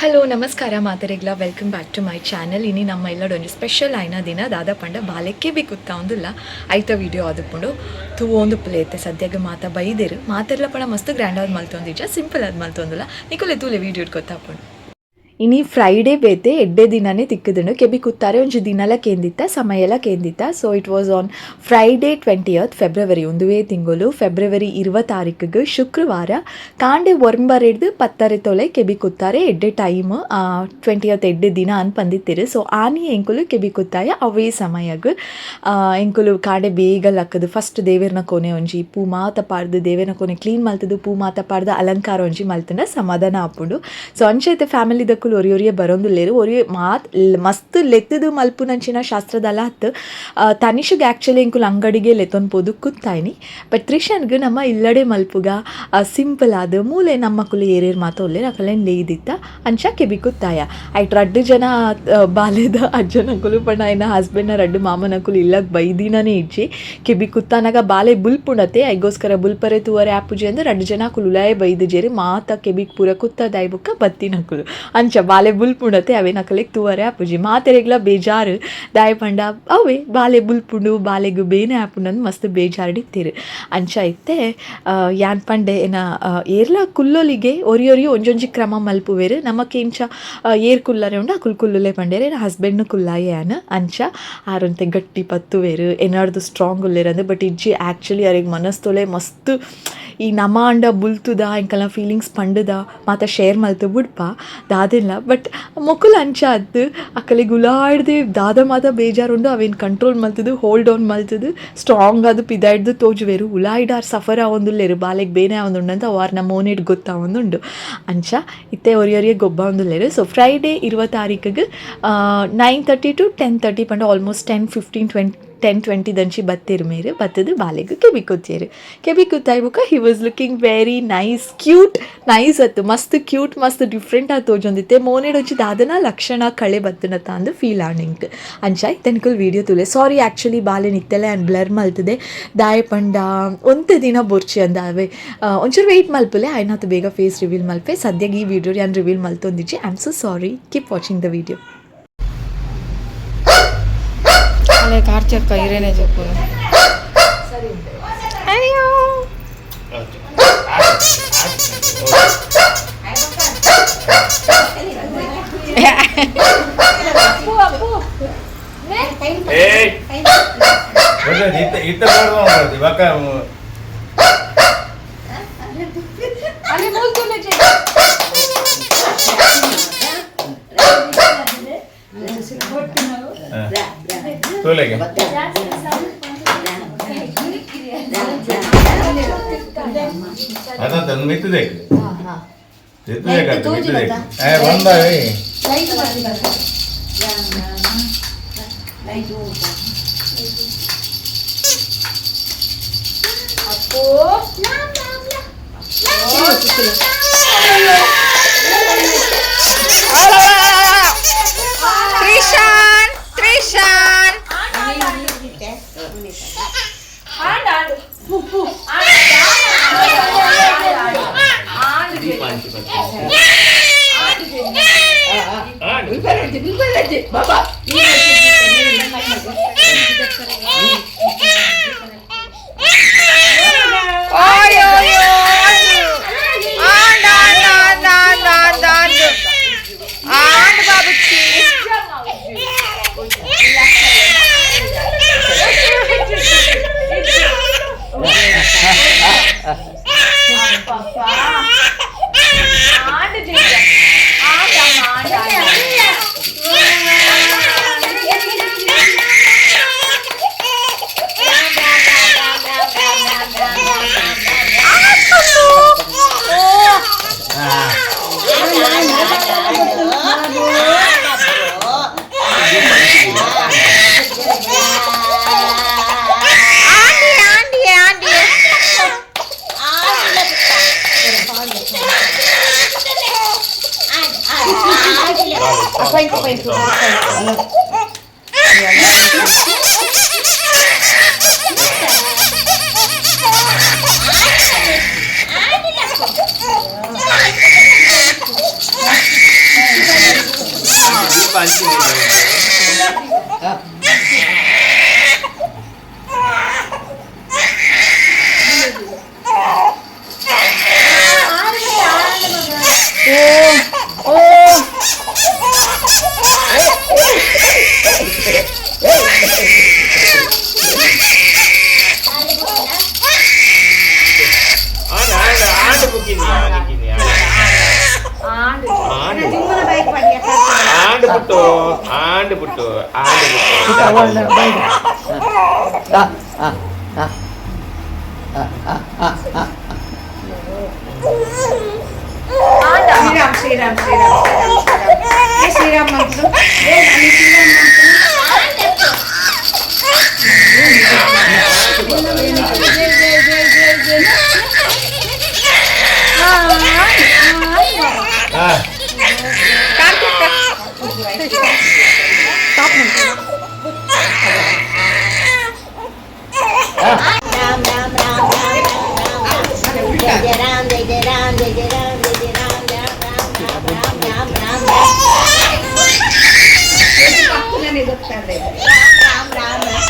Hello ನಮಸ್ಕಾರ ಮಾತೆರೆಗ್ಲ, welcome back to my channel. ಇನಿ ನಮ್ಮ ಇಲ್ಲಡ್ ಒಂಜಿ ಸ್ಪೆಷಲ್ ಆಯಿನ ದಿನ. ದಾದ ಪಂಡ ಬಾಲೆಕ್ಕೆ ಬಿ ಕುತ್ತ ಒಂದುಲ್ಲ ಐತ ವಿಡಿಯೋ ಆದುಪ್ಪುಂಡು. ತೂವೊಂದು ಪುಲೇತೆ ಸದ್ಯಗ್ ಮಾತ ಬೈದೆರ್. ಮಾತೆರ್ಲ ಪಂಡ ಮಸ್ತ್ ಗ್ರ್ಯಾಂಡ್ ಆದ್ ಮಲ್ತೊಂದಿಜ್ಜ, ಸಿಂಪಲ್ ಆದ್ ಮಲ್ತೊಂದುಲ್ಲ. ನಿಕುಲೆ ತೂಲೆ, ವಿಡಿಯೋ ಗೊತ್ತಾಪುಂಡು. ಇನಿ ಫ್ರೈಡೇ ಬೇತೆ ಎಡ್ಡೆ ದಿನನೇ ತಿಕ್ಕುದುಂಡು. ಕೆಬಿ ಕುತ್ತಾರೆ ಒಂಜಿ ದಿನಲ ಕೇಂದಿತ್ತ, ಸಮಯಲ ಕೇಂದಿತ್ತ. So it was on Friday, 20th February. ಉಂದುವೇ ತಿಂಗಳು ಫೆಬ್ರವರಿ 20 ತಾರೀಕಿಗೆ, ಶುಕ್ರವಾರ ಕಾಂಡೆ 9ರೆಡ್ದು 10:30 ತೊಲೆ ಕೆಬಿ ಕುತ್ತಾರೆ. ಎಡ್ಡೆ ಟೈಮ್, 20th ಎಡ್ಡೆ ದಿನ ಅನ್ ಪಂದಿತ್ತೀರು. ಸೊ ಆನಿ ಎಂಕುಲು ಕೆಬಿ ಕುತ್ತಾಯ. ಅವೇ ಸಮಯಗ್ ಎಂಕುಲು ಕಾಂಡೆ ಬೇಗ ಲಕ್ಕದು, ಫಸ್ಟ್ ದೇವೆರ್ನ ಕೋಣೆ ಒಂಜಿ ಪೂ ಮಾತ ಪಾಡ್ದು, ದೇವೆರ್ನ ಕೋಣೆ ಕ್ಲೀನ್ ಮಲ್ತದು, ಪೂ ಮಾತ ಪಾಡ್ದು ಅಲಂಕಾರ ಒಂಜಿ ಮಲ್ತಂಡ ಸಮಾಧಾನ ಆಪುಂಡು. ಸೊ ಅಂಚ ಫ್ಯಾಮಿಲಿ ದಕ್ಕುಲು ಒರಿ ಒರಿಯೇ ಬರೋಂದುಲ್ಲೇರು. ಒರಿ ಮಾತ್ ಮಸ್ತ್ ಲೆತ್ತದು ಮಲ್ಪುನಂಚಿನ ಶಾಸ್ತ್ರದಲ ಅತ್ತು. ತನಿಷಗ್ ಆ್ಯಕ್ಚುಲಿ ಎಂಕುಲು ಅಂಗಡಿಗೆ ಲೆತ್ತೊಂದು ಪೋದು ಕುತ್ತಾಯ್ನಿ. ಬಟ್ ತ್ರಿಷನ್ಗ್ ನಮ್ಮ ಇಲ್ಲಡೆ ಮಲ್ಪುಗ, ಸಿಂಪಲ್ ಆದ್ ಮೂಲೆ ನಮ್ಮಕುಲು ಏರೇರು ಮಾತ ಉಲ್ಲೇರ್, ಅಕಲೆನ್ ಲೇದಿತ್ತ ಅಂಚ ಕೆಬಿ ಕುತ್ತಾಯ. ಐಟ್ ರಡ್ಡ್ ಜನ ಬಾಲೆದ ಅಜ್ಜನಕುಲು ಪಂಡ ಐನ ಹಸ್ಬೆಂಡ್ನ ರಡ್ಡ್ ಮಾಮನಕುಲು ಇಲ್ಲಗ್ ಬೈದಿನನೇ ಇಜ್ಜಿ. ಕೆಬಿ ಕುತ್ತಾನಗ ಬಾಲೆ ಬುಲ್ಪುಂಡತೆ, ಐಗೋಸ್ಕರ ಬುಲ್ಪರೆ ತೂವರೆ ಆಪುಜಿ ಅಂದ್ ರಡ್ಡ್ ಜನ ಅಕುಲು ಉಲಾಯೆ ಬೈದಿಜೆರ್. ಮಾತ ಕೆಬಿಕ್ ಪೂರ ಕುತ್ತದಾಯ್ ಬುಕ್ಕ ಬತ್ತಿನಕುಲು. ಅಂಚ ಬಾಲೆ ಬುಲ್ಪುಂಡತೆ, ಅವೇನ್ ಅಕಲೆಗ್ ತೂವರೆ ಆಪುಜಿ. ಮಾತೆರೆಗ್ಲ ಬೇಜಾರು. ದಾಯೆ ಪಂಡ ಅವೇ ಬಾಲೆ ಬುಲ್ಪುಂಡು, ಬಾಲೆಗ್ ಬೇನೆ ಆಪುಂಡು, ಮಸ್ತ್ ಬೇಜಾರ್ಡಿತ್ತೆರ್. ಅಂಚ ಇತ್ತೆ ಯಾನ್ ಪಂಡೆ ಏನ ಏರ್ಲ ಕುಲ್ಲೊಲಿಗೆ, ಒರಿ ಒರಿ ಒಂಜೊಂಜಿ ಕ್ರಮ ಮಲ್ಪುವೆರ್. ನಮಕ್ ಇಂಚ ಏರ್ ಕುಲ್ಲರೆ ಉಂಡು ಅಕುಲು ಕುಲ್ಲುಲೆ ಪಂಡೆರ್. ಎನ್ನ ಹಸ್ಬೆಂಡ್ ಕುಲ್ಲಾಯೆ ಯಾನ್. ಅಂಚ ಆರಂತೆ ಗಟ್ಟಿ ಪತ್ತುವೆರ್, ಏನಾರ್ದು ಸ್ಟ್ರಾಂಗ್ ಉಲ್ಲೆರ್ ಅಂದ್. ಬಟ್ ಇಜ್ಜಿ, ಆ್ಯಕ್ಚುಲಿ ಅರೆಗ್ ಮನಸ್ತೊಲೆ ಮಸ್ತ್ ಈ ನಮ ಆಂಡ ಬುಲ್ತುದ, ಎಂಕಲ್ನ ಫೀಲಿಂಗ್ಸ್ ಪಂಡುದ ಮಾತ ಶೇರ್ ಮಲ್ತು ಬುಡ್ಪ ದಾದಿಲ್ಲ. ಬಟ್ ಮೊಕುಲು ಅಂಚ ಅತ್ತ್. ಅಕಲೆಗ್ ಉಲಾಡ್ದೆ ದಾದ ಮಾತ ಬೇಜಾರುಂಡು ಅವೇನು ಕಂಟ್ರೋಲ್ ಮಲ್ತದು, ಹೋಲ್ಡ್ ಆನ್ ಮಲ್ತದು, ಸ್ಟ್ರಾಂಗ್ ಆದ್ ಪಿದಾಯ್ದು ತೋಜುವೆರು. ಉಲಾಯ್ಡಾರ್ ಸಫರ್ ಆವೊಂದುಲ್ಲೆರ್, ಬಾಲೆಗ್ ಬೇನೆ ಆವೊಂದುಂಡು ಅಂತ ವಾರ್ನ ಮೋನೆಡ್ ಗೊತ್ತಾವೊಂದುಂಡು. ಅಂಚ ಇತ್ತೆ ಒರಿ ಒರಿಯೇ ಗೊಬ್ಬ ಒಂದುಲ್ಲೆರ್. ಸೊ ಫ್ರೈಡೇ 20 ತಾರೀಕಿಗೆ 9:30 ಟು 10:30 ಪಂಡ ಆಲ್ಮೋಸ್ಟ್ 10:15, 20, 10:20 ದಂಚಿ ಬತ್ತೆರ್. ಮೇರು ಬತ್ತದು ಬಾಲೆಗ್ ಕೆಬಿ ಕುತ್ತೇರು. ಕೆಬಿ ಕುತ್ತಾಯ್ ಬೊಕ್ಕ he was looking very nice, cute, nice ಅತ್ತು. ಮಸ್ತ್ ಕ್ಯೂಟ್, ಮಸ್ತ್ ಡಿಫ್ರೆಂಟ್ ಆದ್ ತೋಜೊಂದಿತ್ತೆ. ಮೋನೆಡ್ ಒಂಜಿ ದಾದನ ಲಕ್ಷಣ ಕಳೆ ಬತ್ತುನತ ಅಂದ್ ಫೀಲ್ ಆಂಡ್ ಎಂಕ್. ಅಂಚ ಇತ್ತೆ ನಿಕುಲು ವೀಡಿಯೋ ತೂಲೆ. ಸಾರಿ, ಆ್ಯಕ್ಚುಲಿ ಬಾಲೆ ನಿತ್ತೆಲೆ ಆ್ಯಂಡ್ ಬ್ಲರ್ ಮಲ್ತದೆ. ದಾಯೆ ಪಂಡ ಒಂತೆ ದಿನ ಬೊರ್ಚಿ ಅಂದ ಅವೆ ಒಂಚೂರು ವೆಯ್ಟ್ ಮಲ್ಪುಲೆ, ಆಯ್ನಾತ್ ಬೇಗ ಫೇಸ್ ರಿವೀಲ್ ಮಲ್ಪೆ. ಸದ್ಯಗೆ ಈ ವಿಡಿಯೋ ಯಾನ್ reveal ಮಲ್ತೊಂದಿಜ್ಜಿ. I am so sorry. Keep watching the video. ಅಲ್ಲೇ ಕಾರ್ಚಕ್ಕ ಇರೇನೆ చెప్పును. ಅಯ್ಯೋ. ಏಯ್, ಇತ್ತ ಇತ್ತ ಬೇಡ ಇವಾಗ. ಅಲ್ಲಿ ಮೂಲ್ತುಲೆ. ತೋಲೆಗೆ ಅದಂತ ಮಿತ್ತದೇಕು ಮಿತ್ತದೇಕು ಮಿತ್ತದೇಕು. ಏ ಬಂದಾವೆ. ತ್ರಿಶಾನ್, ತ್ರಿಶಾನ್. ಓಯ್ ಓಯ್ ಓಯ್, ಆಂಡ್ ಆಂಡ್ ಆಂಡ್ ಆಂಡ್ ಆಂಡ್ ಆಂಡ್ ಆಂಡ್ ಬಾಬುಚ್ಚಿ. ಆಂಡಿ ಆಂಡಿ ಆಂಡಿ. ಅಲ್ಪ ಅಂಚಿನ. ಓ ಓ. ಆಂಡ್ ಆಂಡ್ ಆಂಡ್ ಬುಕ್ಕಿನಿ ಆನಿಕಿನಿ. ಆಂಡ್ ಆಂಡ್ ಪುಟ್ಟು, ಆಂಡ್ ಪುಟ್ಟು, ಆಂಡ್ ಪುಟ್ಟು. ಶ್ರೀರಾಮ್ ಶ್ರೀರಾಮ್ ಶ್ರೀರಾಮ್ ಶ್ರೀರಾಮ್ ಶ್ರೀರಾಮ್. ಏ ಶ್ರೀರಾಮ್ ಮಂತ್ರು, ಏ ಅಲ್ಲಿ ಶ್ರೀರಾಮ್ ಮಂತ್ರು. ಜೈ ಜೈ ಜೈ ಜೈ ಜೈ. ಕಾರ್ತಿಕ್ ಸ್ಟಾಪ್. ರಾಮ್ ರಾಮ್ ರಾಮ್ ರಾಮ್ ರಾಮ್ ರಾಮ್, ಜಯ ಜಯ ರಾಮ್, ಜಯ ಜಯ ರಾಮ್, ಜಯ ಜಯ ರಾಮ್, ಜಯ ಜಯ ರಾಮ್, ರಾಮ್ ರಾಮ್ ರಾಮ್ ರಾಮ್ ರಾಮ್ ರಾಮ್ ರಾಮ್ ರಾಮ್ ರಾಮ್.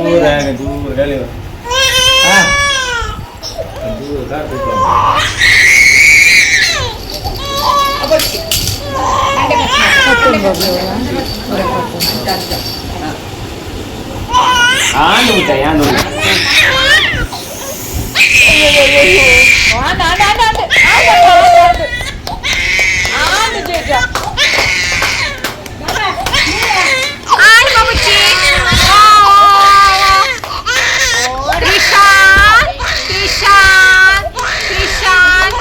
ದೂರ ದೂರ ಹೇಳಿ. ದೂರ ಕಾರ್ತಿಕ್. ಆಂಡ್ ಊಟ ಯಾನು. ಆಂಡ್ ಆಂಡ್ ಆಂಡ್ ಆಂಡ್ ಆಂಡ್ ಆಂಡ್ ಆಂಡ್ ಜೇಜ ಆಂಡ್ ಬಾಬುಚ್ಚಿ. ತ್ರಿಶಾನ್ ತ್ರಿಶಾನ್ ತ್ರಿಶಾನ್.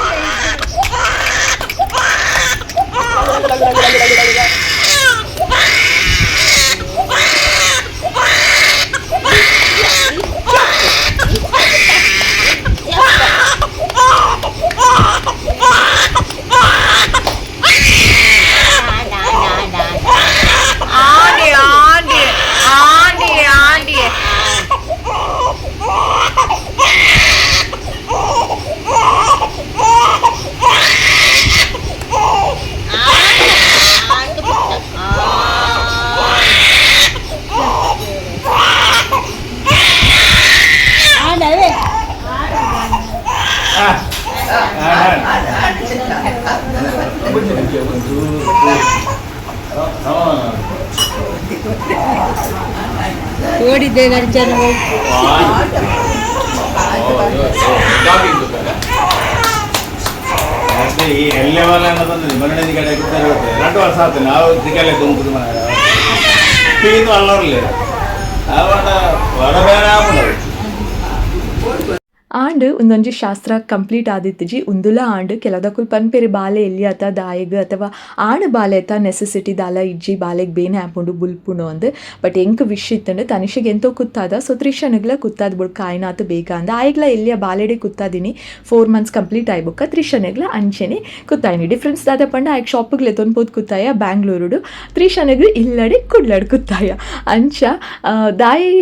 ಆಂಡಿ ಆಂಡಿ ಆಂಡಿ ಆಂಡಿ. ಓಡಿದ್ದೆ ಜನ. ಅದೇ ಈ ಎಲ್ಲೆ ವಾಲ ಅನ್ನೋದೊಂದು ಮರಣಿನ ಕಡೆ ಕೂತಾರೆ. 2 ವರ್ಷ ಆಯ್ತು ನಾವು ದಿಗಲೆ ತುಂಬಿದ ಮನೆ ಪೀದು ಅಲ್ಲರ್ಲಿ ಆವಡ ವಡ ಬೇರೆ ಆಪುಂಡು. ಆಂಡ್ ಒಂದೊಂಜಿ ಶಾಸ್ತ್ರ ಕಂಪ್ಲೀಟ್ ಆದಿತ್ತಿಜಿ ಉಂದುಲ. ಆಂಡ್ ಕೆಲದಕುಲು ಪನ್ಪೆರ್ ಬಾಲೆ ಎಲ್ಲಿ ಅತ ದಾಯೆಗ್ ಅಥವಾ ಆಣ್ ಬಾಲೆ ಅತ ನೆಸೆಸಿಟಿ ದಾಲ ಇಜ್ಜಿ, ಬಾಲೆಗ್ ಬೇನೆ ಆಪುಂಡು ಬುಲ್ಪುಂಡು ಅಂದ್. ಬಟ್ ಎಂಕ್ ವಿಶ್ ಇತ್ತಂಡ್ ತನಿಷೆಗೆ ಎಂತೋ ಕುತ್ತಾದ, ಸೊ ತ್ರಿಷನ್ಗ್ಲ ಕುತ್ತಾದ ಬುಡ್ಕ ಆಯ್ನಾತ್ ಬೇಗ ಅಂದ. ಆಯ್ಗ್ಲ ಎಲ್ಲಿಯ ಬಾಲೆಡೆ ಕುತ್ತಾದಿನಿ. 4 ಮಂತ್ಸ್ ಕಂಪ್ಲೀಟ್ ಆಯ್ ಬೊಕ್ಕ ತ್ರಿಷನ್ಗ್ಲ ಅಂಚೆನೆ ಕುತ್ತಾಯಿನಿ. ಡಿಫ್ರೆನ್ಸ್ ದಾದ ಪಂಡ, ಆಯ್ಗ್ ಶಾಪಿಗೆ ಲೆತ್ತೊಂದು ಪೋದು ಕುತ್ತಾಯ ಬ್ಯಾಂಗ್ಳೂರುಡು, ತ್ರಿಷನ್ಗ್ ಇಲ್ಲಡೆ ಕುಡ್ಲಡ್ ಕುತ್ತಾಯ. ಅಂಚ ದಾಯಿ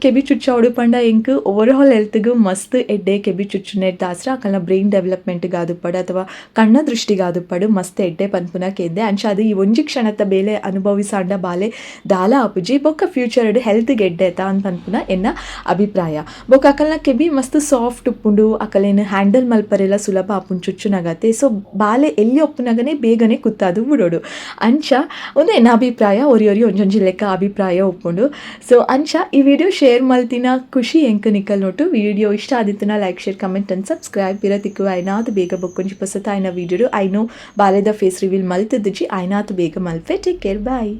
ಕೆಬಿ ಚುಚ್ಚಾವಡು ಪಂಡ ಎಂಕ್ ಓವರ್ ಆಲ್ ಹೆಲ್ತ್ಗ್ ಮಸ್ತ್ ಎಡ್ಡೆ. ಕೆಬಿ ಚುಚ್ಚುನೆಟ್ ದಾಸ್ರ ಅಕಲ್ನ ಬ್ರೈನ್ ಡೆವಲಪ್ಮೆಂಟ್ಗೆ ಆದುಪ್ಪಡು ಅಥವಾ ಕಣ್ಣ ದೃಷ್ಟಿಗೆ ಆದುಪ್ಪಡು ಮಸ್ತ್ ಎಡ್ಡೆ ಪನ್ಪುನ ಕೇಂದೆ. ಅಂಚ ಅದು ಈ ಒಂಜಿ ಕ್ಷಣದ ಬೇಲೆ ಅನುಭವಿಸಾಂಡ ಬಾಲೆ ದಾಲ ಆಪುಜಿ, ಬೊಕ್ಕ ಫ್ಯೂಚರ್ ಹೆಲ್ತ್ಗೆ ಎಡ್ಡೆ ಅತ ಅಂತ ಪನ್ಪುನ ಎನ್ನ ಅಭಿಪ್ರಾಯ. ಬೊಕ್ಕ ಅಕಲ್ನ ಕೆಬಿ ಮಸ್ತ್ ಸಾಫ್ಟ್ ಉಪ್ಪುಂಡು, ಅಕಲೇನು ಹ್ಯಾಂಡಲ್ ಮಲ್ಪರೆಲ್ಲ ಸುಲಭ ಆಪುಂಡು ಚುಚ್ಚುನಗತೆ. ಸೊ ಬಾಲೆ ಎಲ್ಲಿ ಒಪ್ಪುನಗನೆ ಬೇಗನೆ ಕುತ್ತಾದು ಬಿಡೋಡು. ಅಂಚ ಒಂದು ಎನ್ನ ಅಭಿಪ್ರಾಯ. ಒರಿ ಒರಿ ಒಂಜೊಂಜಿ ಲೆಕ್ಕ ಅಭಿಪ್ರಾಯ ಉಪ್ಪುಂಡು. ಸೊ ಅಂಚ ಈ ವಿಡಿಯೋ ಶೇರ್ ಮಲ್ತಿನ ಖುಷಿ ಎಂಕ್. ನಿಕಲ್ ನೋಟು ವಿಡಿಯೋ ಇಷ್ಟ ಆದಿತ್ತನ like, share, comment and subscribe. ಪಿರ ತಿಕ್ಕುವ ಆಯ್ನಾತ್ ಬೇಗ ಬೊಕ್ಕೊಂಜಿ ಪೊಸತ ಆಯ್ನ ವಿಡಿಯೋ. I know ಬಾಲೆದ ಫೇಸ್ ರಿವೀಲ್ ಮಲ್ತದಿಜಿ, ಆಯ್ನಾತ್ ಬೇಗ ಮಲ್ಪೆ. Take care, bye.